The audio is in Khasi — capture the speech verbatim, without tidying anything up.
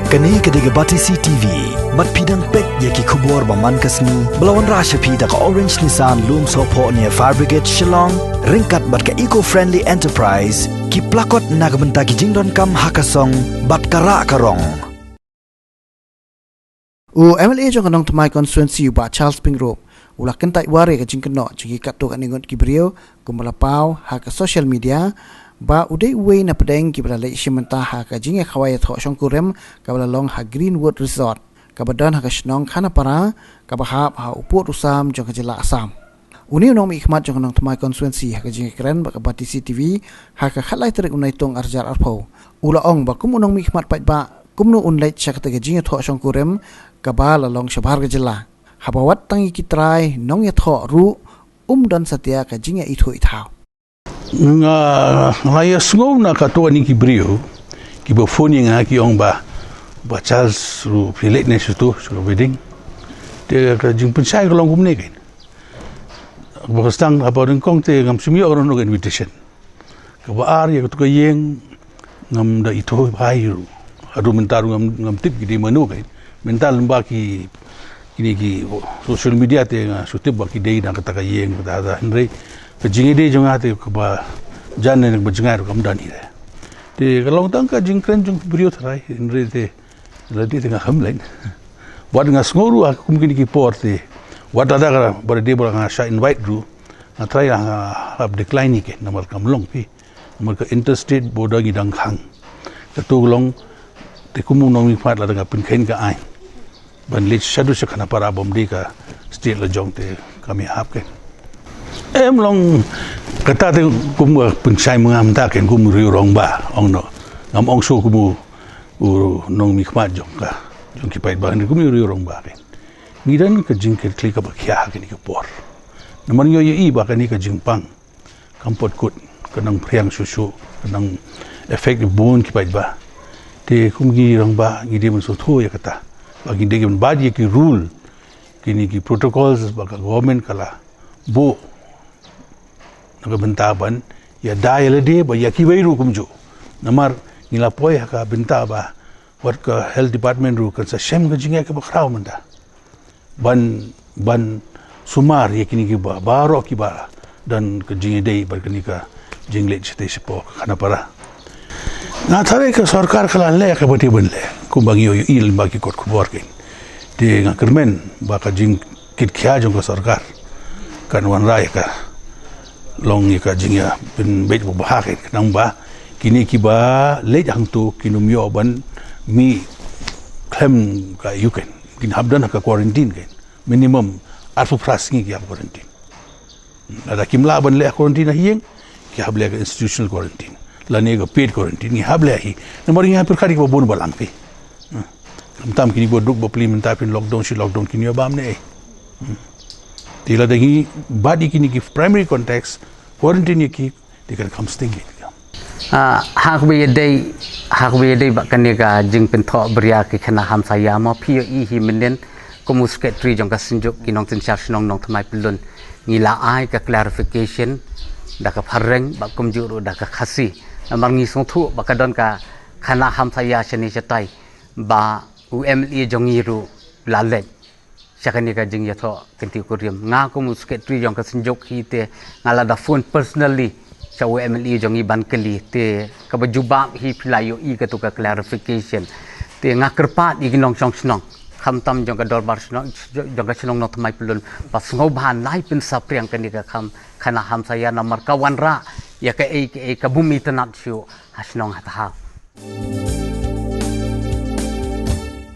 Kane ka dei ka Batesi T V. Bad phi dang peit ïa ki khubor ba man ka sngi ba la wanrah sha phi da ka Orange Nissan Lumsohphoh near Fire Brigade Shillong, ryngkat bad ka Eco Friendly Enterprise, ki plakot na ka bynta ki jingdonkam ha ka song bad ka rah ka rong. U M L A jong ka Nongthymmai constituency, u Bah Charles Pyngrope, u la kyntait war ïa ka jingkynnoh jong ki katto katne ngut ki briew kumba la paw ha ka social media ba u dei uwei na pdeng kiba la leit shim bynta ha ka jingïakhawai ïathoh shongkurim kaba la long ha Greenwood Resort, kaba don ha ka shnong Khanapara, kaba hap ha u pud u sam jong ka jylla Assam. Une u nongmihkhmat jong ka Nongthymmai constituency ha ka jingkren bad ka Batesi T V ha ka khatlai tarik u Naitung arhajar arphew, u la ong ba kum u nongmihkhmat paidbah, kumno un leit sha kata ka jingïathoh shongkurim kaba la long shabar ka jylla, haba wat tang ïa ki trai nongïathoh ruh um don satia ka jingïaithuh ithaw. Nga, nga la ïasngew na katto katne ki briew kiba phone ïa nga ki ong ba, Bah Charles, ruh phi leit ne shuh to sha ka wedding. Te ka jingpynshai ka long kumne kein. Ba ka sdang haba nyngkong te ngam shym ïoh ruh ka invitation. Kaba ar, ïa kato ka ïing ngam da ithuh bha hi ruh. Haduh mynta ruh ngam, ngam tip ki dei mano kein. Mynta lem bad ki, kine ki social media te nga shu tip ba ki dei na kata ka ïing, kata, kata. Hynrei ka jingïadei jong nga te kaba jan ne kaba jngai ruh kam don hi re. Te ka long tang ka jingkren jong ki briew tharai, hynrei te lada te nga ham lain. Wat nga sngew ruh ha kum kine ki por te, wat lada ka, ba dei ba nga shah invite ruh, nga tharai nga hap decline hi kein, namar kam long phi. Namar ka interstate border ngi dang khang. Kato ka long, te kum u nongmihkhmat lada nga pynkheiñ ka aiñ ban leit shaduh sha Khanapara bym dei ka state la jong te kam ïahap kein. Em long kata te kum ka pynshai mynta kein kum u riew rangbah, ong noh. Ngam ong shuh kum u, u nongmihkhmat jong ka, jong ki paidbah, hynrei kum u riew rangbah kein. Ngi don ka jingkitkhlieh kaba khia ha kine ki por. Namar ngi ïohi ba kane ka jingpang kam pat kut, ka nang phriang shuh shuh, ka nang affect bun ki paidbah. Te kum ki rangbah ngi dei ban sngewthuh ïa kata. Ba ngi dei ban bat ïa ki rule, kine ki protocols ba ka government ka la buh na ka bynta ban ïada ïa lade bad ïa kiwei ruh kumjuh. Namar ngi la poi ha ka bynta ba wat ka health department ruh kan sa shem ka jingeh kaba khraw mynta ban, ban sumar ïa kine kiba, baroh kiba don ka jingïadei bad kane ka jingleit shatei shapoh Khanapara. Nga tharai ka sorkar ka la leh kaba dei ban leh, kumba ngi ïohi lyngba ki kot khubor kein. Te nga kyrmen ba ka jingkitkhia jong ka sorkar kan wanrah ïa ka, long ïa ka jingïapynbeit ba bha kein, khnang ba kine kiba leit hangto kin ym ïoh ban mih khlem ka ïing kein. Kin hap don ha ka quarantine kein. Minimum arphew phra sngi ki hap quarantine. Lada kim lah ban leh quarantine ha ïing, ki hap leh ka institutional quarantine. Lane ka paid quarantine, ngi hap leh hi. Namar ngi hap pyrkhat ïa kiba bun balang phi. Hmm. Khamtam kine ba duk ba plie mynta phin lockdown shi lockdown kin ïoh bam ne ei. Hmm. Te lada ngi bat ïa kine ki primary contacts, quarantine ïa ki, te kan kham sting ïa ki. Ah, ha kaba ïadei, ha kaba ïadei bad kane ka jingpynthok bria ki khynnah hamsaïa, mo phi ïohi hi mynnin kum u secretary jong ka Synjuk ki Nongsynshar Shnong Nongthymmai Pyllun, ngi la ai ka clarification da ka phareng bad kumjuh ruh da ka Khasi. Namar ngi sngewthuh ba ka don ka khynnah hamsaïa shane shatai ba u M L A jong ngi ruh la leit sha kane ka jingïathoh kynti kurim. Nga kum u secretary jong ka Synjuk hi te nga la da phone personally sha u M L A jong ngi ban kylli, te kaba jubab hi phi la ïohi kato ka clarification. Te nga kyrpad ïa ki nongshong shnong, khamtam jong ka dorbar shnong, jong ka shnong Nongthymmai Pyllun, ba sngewbha nai pynsaphriang kane ka kam khynnah hamsaïa namar ka wanrah ïa kaei kaei ka bym itynnad shuh ha shnong ha thaw.